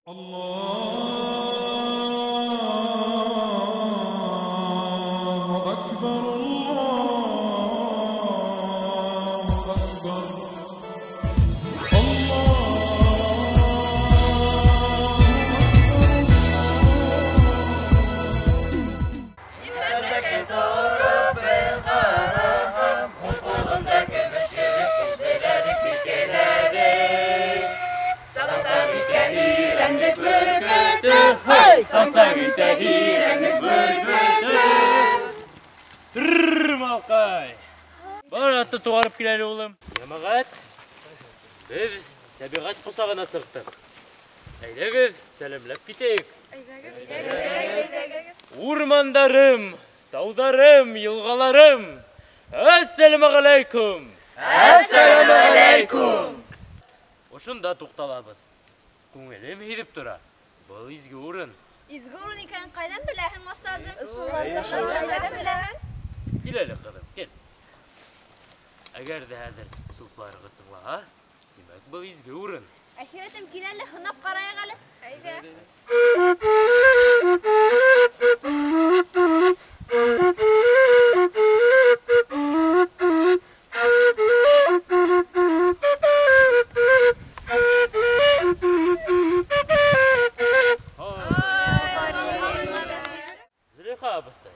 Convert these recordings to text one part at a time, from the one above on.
Allahu akbar, Allahu akbar. Малҡай! Бар атты туғарып кил әле, улым. Йәмәғәт, беҙ тәбиғәт ҡосағына сыҡтыҡ. Әйҙәгеҙ, сәләмләп китәйек. Урмандарым, тауҙарым, йылғаларым. Әссәләмәғәләйкүм! Әссәләмәғәләйкүм! Ошонда туҡталабыҙ. Күңелем һиҙеп тора. Был изге урын. Изге урын икәнен ҡайҙан беләһең, остазым? Ҡайҙан беләһең? Кил әле, ҡыҙым, кил. Әгәр ҙә хәҙер сулпыларығыҙ сыңлаһа, тимәк, был изге урын. Әхирәтем, кил әле, һынап ҡарайыҡ әле. Әйҙә. Зөләйха абыстай,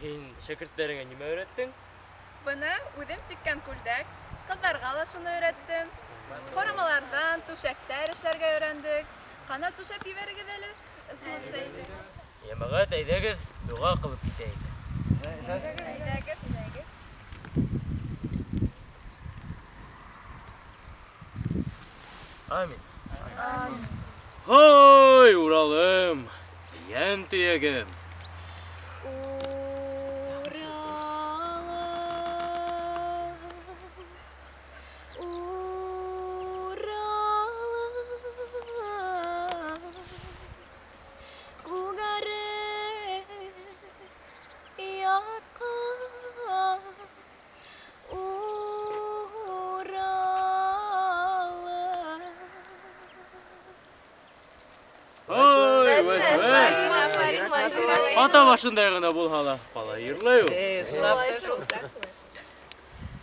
һин шәкерттәреңә нимә өйрәттең? Бына үҙем сиккән күлдәк, ҡыҙҙарға ла шуны өйрәттем. Ҡорамаларҙан түшәктәр эшләргә өйрәндек. Ҡана түшәп ебәрегеҙ әле. Йәмәғәт, әйҙәгеҙ, доға ҡылып китәйек. Әйҙәгеҙ, әйҙәгеҙ. Амин. Һай, Уралым, йән төйәгем. Ата башындай ғына булһа ла, ҡалай йырлай ул.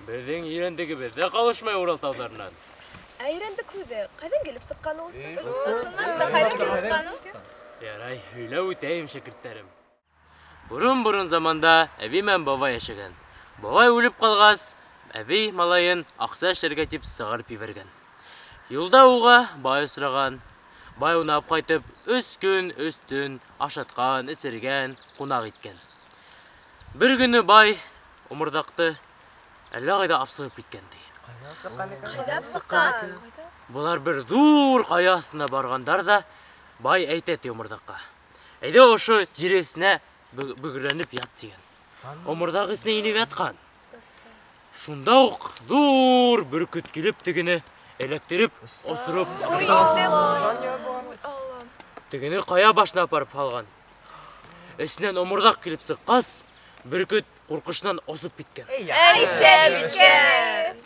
Беҙҙең өйрәндегебеҙ ҙә ҡалышмай Урал тауҙарынан. Ә өйрәндек һүҙе ҡайҙан килеп сыҡҡан ул? Ярай, һөйләп үтәйем, шәкерттәрем. Борон-борон заманда әбей менән бабай йәшәгән. Бабай үлеп ҡалғас, әбей малайын аҡса эшләргә тип сығарып ебәргән. Юлда уға бай осраған. Бай уны алып ҡайтып, 3 көн, 3 төн ашатҡан, эсергән, ҡунаҡ иткән. Бер көнө бай оморҙаҡты әллә ҡайҙа алып сығып киткән, ти. Ҡайҙа алып сыҡҡан? Былар бер ҙур ҡая аҫтына барғандар ҙа, бай әйтә, ти, оморҙаҡҡа: Әйҙә ошо тирәһенә бөгөрләнеп ят, тигән. Оморҙаҡ эсенә инеп ятҡан. Шунда уҡ ҙур бөркөт килеп тегене эләктереп, осороп, тегене ҡая башына апарып һалған. Эсенән оморҙаҡ килеп сыҡҡас, бөркөт ҡурҡышынан осоп киткән. Әй, шәп иткән!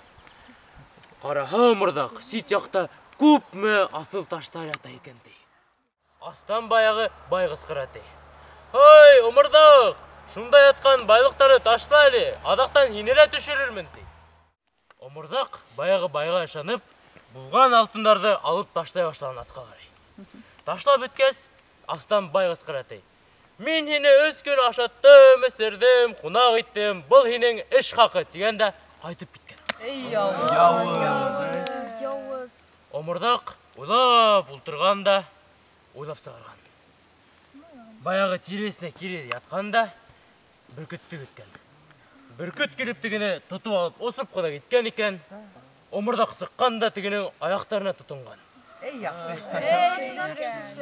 Ҡараһа, оморҙаҡ сит яҡта күпме аҫыл таштар ята икән, ти. Аҫтан баяғы бай ҡысҡыра, ти: Һай, оморҙаҡ, шунда ятҡан байлыҡтарҙы ташла әле, аҙаҡтан һине лә төшөрөрмөн, ти. Оморҙаҡ баяғы байға ышанып, булған алтындарҙы алып ташлай башлаған атҡа ҡарай. Ташлап бөткәс, аҫтан бай ҡысҡыра, ти: Мин һине 3 көн ашаттым, эсерҙем, ҡунаҡ иттем, был һинең эш хаҡы, тигән дә ҡайтып киткән. Яуыз. Оморҙаҡ уйлап ултырған да уйлап сығарған. Баяғы тирәһенә кире ятҡан да бөркөттө көткән. Бөркөт килеп тегене тотоп алып осоп ҡына киткән икән. Оморҙаҡ сыҡҡан да тегенең аяҡтарына тотонған.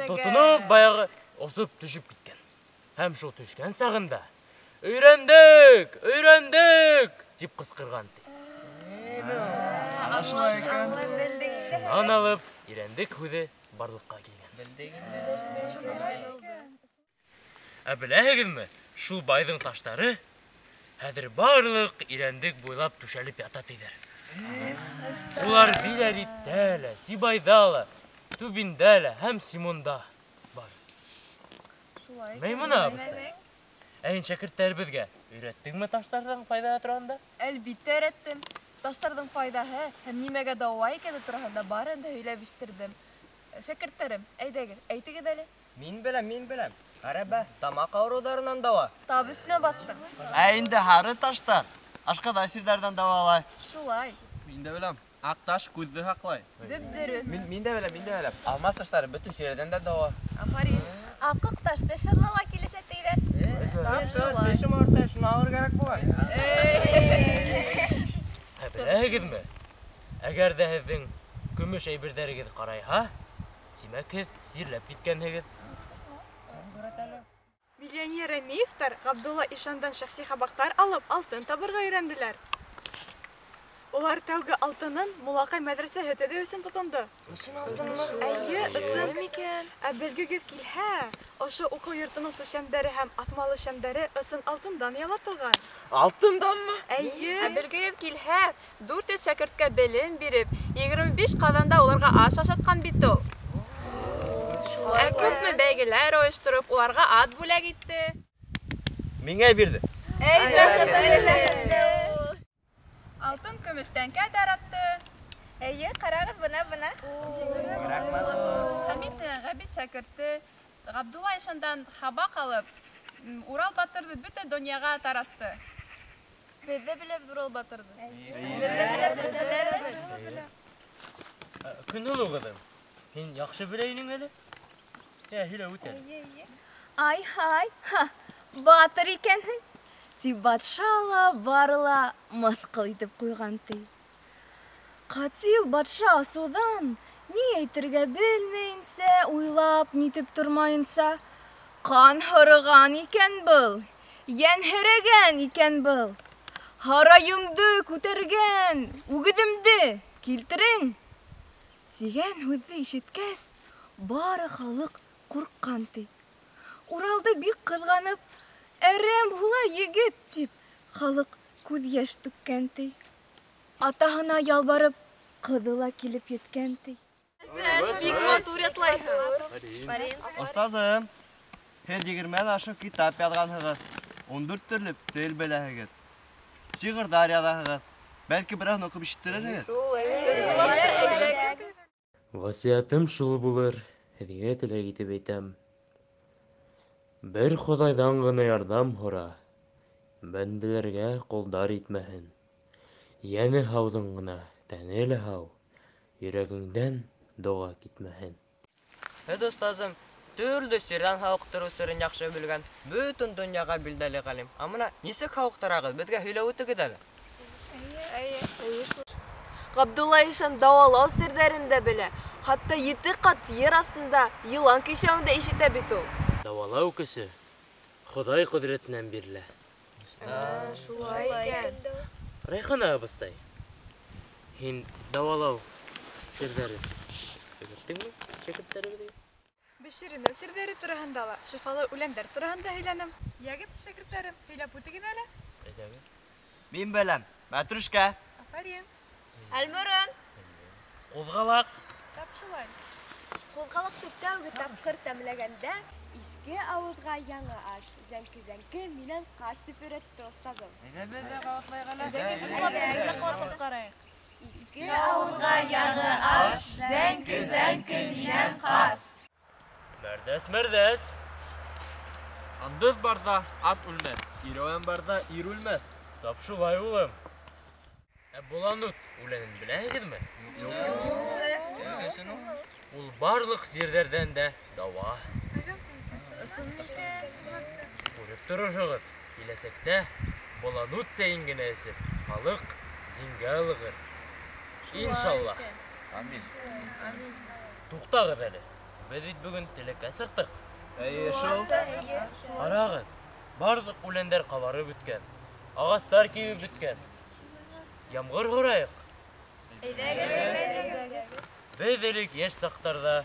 Тотоноп баяғы осоп төшөп киткән. Һәм шул төшкән сағында: Өйрәндек, өйрәндек, тип ҡысҡырған, ти. Шунан алып өйрәндек һүҙе барлыҡҡа килгән. Ә беләһегеҙме, шул байҙың таштары хәҙер барлыҡ өйрәндек буйлап түшәлеп ята, тиҙәр. Улар Биләриттә лә, Сибайҙа ла, Түбиндә лә һәм Симонда бар. Шулай. Мәймүнә абыстай. Ә һин шәкерттәребеҙгә өйрәттеңме таштарҙың файҙаһы тураһында? Әлбиттә өйрәттем. Таштарҙың файҙаһы һәм нимәгә дауа икәне тураһында барын да һөйләп ишеттерҙем. Шәкерттәрем, әйҙәгеҙ, әйтегеҙ әле. Мин беләм, мин беләм. Ғәрәбә тамаҡ ауырыуҙарынан дауа. Тап өҫтөнә баҫтың. Ә инде һары таштар ашҡаҙан сирҙәрҙән дауалай. Шулай. Мин дә беләм. Аҡ таш күҙҙе һаҡлай. Дөп-дөрөҫ. Мин дә беләм, мин дә беләм. Алмас таштары бөтөн сирҙәрҙән дә дауа. Афарин. Аҡыҡ таш теш һыҙлауға килешә тиҙәр. Тап шулай. Тешем ауырта, шуны алыр кәрәк була. Ә беләһегеҙме? Әгәр ҙә һеҙҙең көмөш әйберҙәрегеҙ ҡарайһа, тимәк һеҙ сирләп киткәнһегеҙ. Миллионер Рәмиевтар Ғабдулла ишандан шәхси һабаҡтар алып алтын табырға өйрәнделәр. Улар тәүге алтынын Мулаҡай мәҙрәсәһе төҙөү өсөн тотондо. Эйе, ысын. Микән? Ә белгегеҙ килһә, ошо уҡыу йортоноң түшәмдәре һәм аҫмалы шәмдәре ысын алтындан ялатылған. Алтынданмы? Эйе. Ә белгегеҙ килһә, 400 шәкерткә белем биреп, 25 ҡаҙанда уларға аш ашатҡан бит ул. Ә күпме бәйгеләр ойоштороп, уларға ат бүләк итте. Миңә бирҙе. Эй, бәхетле. Алтын көмөш тәңкә таратты. Эйе, ҡарағыҙ, бына. Хәмит Ғәбит шәкерте Ғабдулла ишандан һабаҡ алып, Урал батырҙы бөтә донъяға таратты. Беҙ ҙә беләбеҙ Урал батырҙы. Беҙ. Көнһылыу ҡыҙым, һин яҡшы белә инең әле? Ә, һөйләп үт әле. Ай-һай, ха, батыр икәнһең. Тип батша ла бары ла мыҫҡыл итеп ҡуйған ти. Ҡатил батша асыуҙан ни әйтергә белмәйенсә, уйлап нитеп тормайынса, ҡан һораған икән был, йәнһерәгән икән был. Һарайымды күтәргән, үгеҙемде килтерең. Тигән һүҙҙе ишеткәс, бары халыҡ ҡурҡҡан ти. Уралды бик ҡыҙғанып, әрәм була егет тип, халыҡ күҙ йәш түккән ти. Атаһына ялбарып, ҡыҙы ла килеп еткән ти. Бик матур ятлайһың. Остазым, һеҙ 20-нән ашыу китап яҙғанһығыҙ, 14 төрлө тел беләһегеҙ, шиғырҙар яҙаһығыҙ. Бәлки берәүһен уҡып ишеттерерһегеҙ? Васыятым шул булыр, һеҙгә теләк итеп әйтәм. Бер Хоҙайҙан ғына ярҙам һора, бәндәләргә ҡолдар итмәһен. Йәне һауҙың ғына, тәне лә һау, йөрәгеңдән доға китмәһен. Һеҙ, остазым, төрлө сирҙән һауыҡтырыу серен яҡшы белгән, бөтөн донъяға билдәле ғалим. Ә бына нисек һауыҡтырағыҙ, беҙгә һөйләп үтегеҙ әле. Ғабдулла ишан дауалау серҙәрен дә белә. Хатта 7 ҡат ер аҫтында йылан көйшәүен дә ишетә бит ул. Дауалау көсө Хоҙай ҡөҙрәтенән бирелә. Шулай икән. Рәйхана абыстай, һин дауалау серҙәрен өйрәттеңме шәкерттәрегеҙгә? Бешеренеү серҙәре тураһында ла, шифалы үләндәр тураһында һөйләнем. Йәгеҙ, шәкерттәрем, һөйләп үтегеҙ әле. Әйҙәгеҙ. Мин беләм. Мәтрүшкә. Афарин. Әлмөрөн. Ҡуҙғалаҡ. Тап шулай. Ҡуҙғалаҡты тәүге тапҡыр тәмләгәндә иҫке ауыҙға яңы аш, зәңке-зәңке минән ҡас тип өйрәтте остазым. Әйҙә, беҙ ҙә ҡабатлайыҡ әле. Әйҙә, ҡабатлап ҡарайыҡ. Иҫке ауыҙға яңы аш, зәңке-зәңке минән ҡас. Мәрҙәс, мәрҙәс. Андыҙ барҙа ат үлмәҫ, иреүән барҙа ир үлмәҫ. Тап шулай, улым. Ә боланут үләнен беләһегеҙме? Юҡ. Ул барлыҡ сирҙәрҙән дә дауа. Күреп торорһоғоҙ, киләсәктә боланут сәйен генә эсеп, халыҡ дингә ылығыр. Иншаллаһ. Амин. Туҡтағыҙ әле. Беҙ бит бөгөн теләккә сыҡтыҡ. Эйе, шул. Ҡарағыҙ, барлыҡ үләндәр ҡабарып бөткән, ағастар кибеп бөткән. Ямғыр һорайыҡ. Әйҙәгеҙ. Беҙ элек йәш саҡтарҙа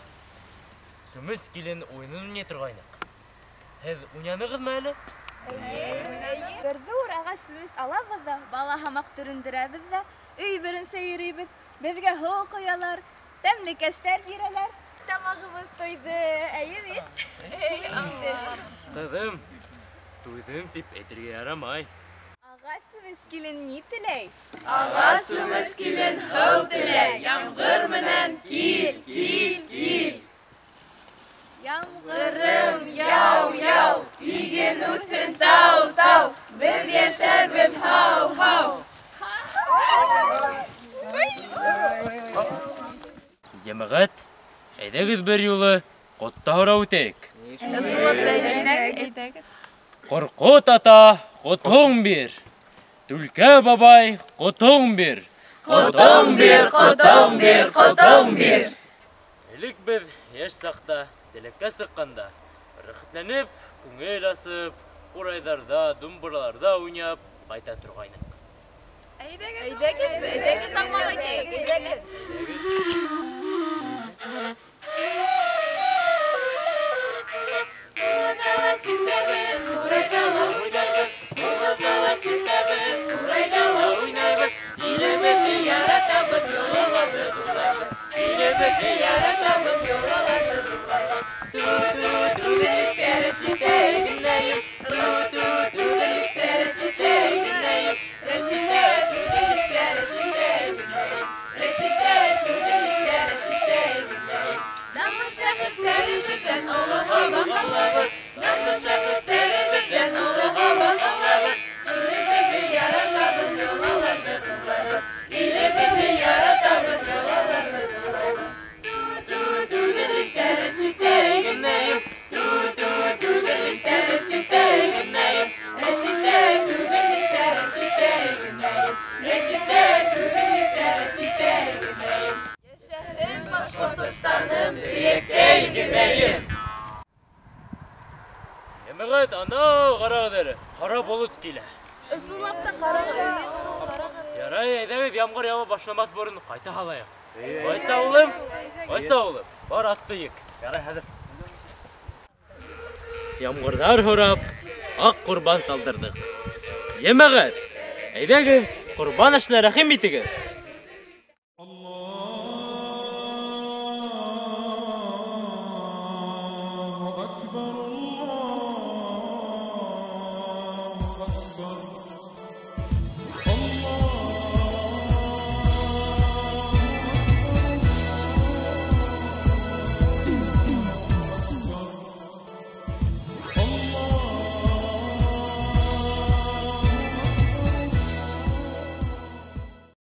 сүмес килен уйынын уйнай торғайныҡ. Һеҙ уйнанығыҙмы әле? Бер ҙур ағас сүмес алабыҙ ҙа, бала һамаҡ төрөндөрәбеҙ ҙә, өй беренсә йөрөйбөҙ. Беҙгә һыу ҡоялар, тәмлекәстәр бирәләр. тамағыбыҙ туйҙы, әйе бит? Эй, Ҡыҙым, туйҙым тип әйтергә ярамай. Ағас сүмес килен ни теләй? Ағас сүмес килен һыу теләй, ямғыр менән кил, кил, кил. Ямғырым яу, яу, иген үҫһен тау, тау, беҙ йәшәрбеҙ һау, һау. Йәмәғәт, әйҙәгеҙ бер юлы ҡотта һорап үтәйек. Әйҙәгеҙ. Ҡорҡот ата, ҡотоң бир. Түлкә бабай, ҡотоң бир. Ҡотоң бир, ҡотоң бир, ҡотоң бир. Элек беҙ йәш саҡта теләккә сыҡҡанда рәхәтләнеп, күңел асып, ҡурайҙарҙа, думбыраларҙа уйнап ҡайта торғайныҡ. Әйҙәгеҙ, әйҙәгеҙ, тамам әйтәйек, әйҙәгеҙ. Йәшәһен Башҡортостаным, Тиеккәй генәйем. Йәмәғәт, анау ҡарағыҙ әле, ҡара болот килә. Ысынлап та ҡарағыҙ, эйе шул, ҡарағыҙ. Ярай, әйҙәгеҙ, ямғыр яуа башламаҫ борон ҡайта һалайыҡ. Ҡайса улым, ҡайса улым, бар атты ек. Ярай, хәҙер. Ямғырҙар һорап, аҡ ҡорбан салдырҙыҡ. Йәмәғәт, әйҙәгеҙ, ҡорбан эшенә рәхим итегеҙ.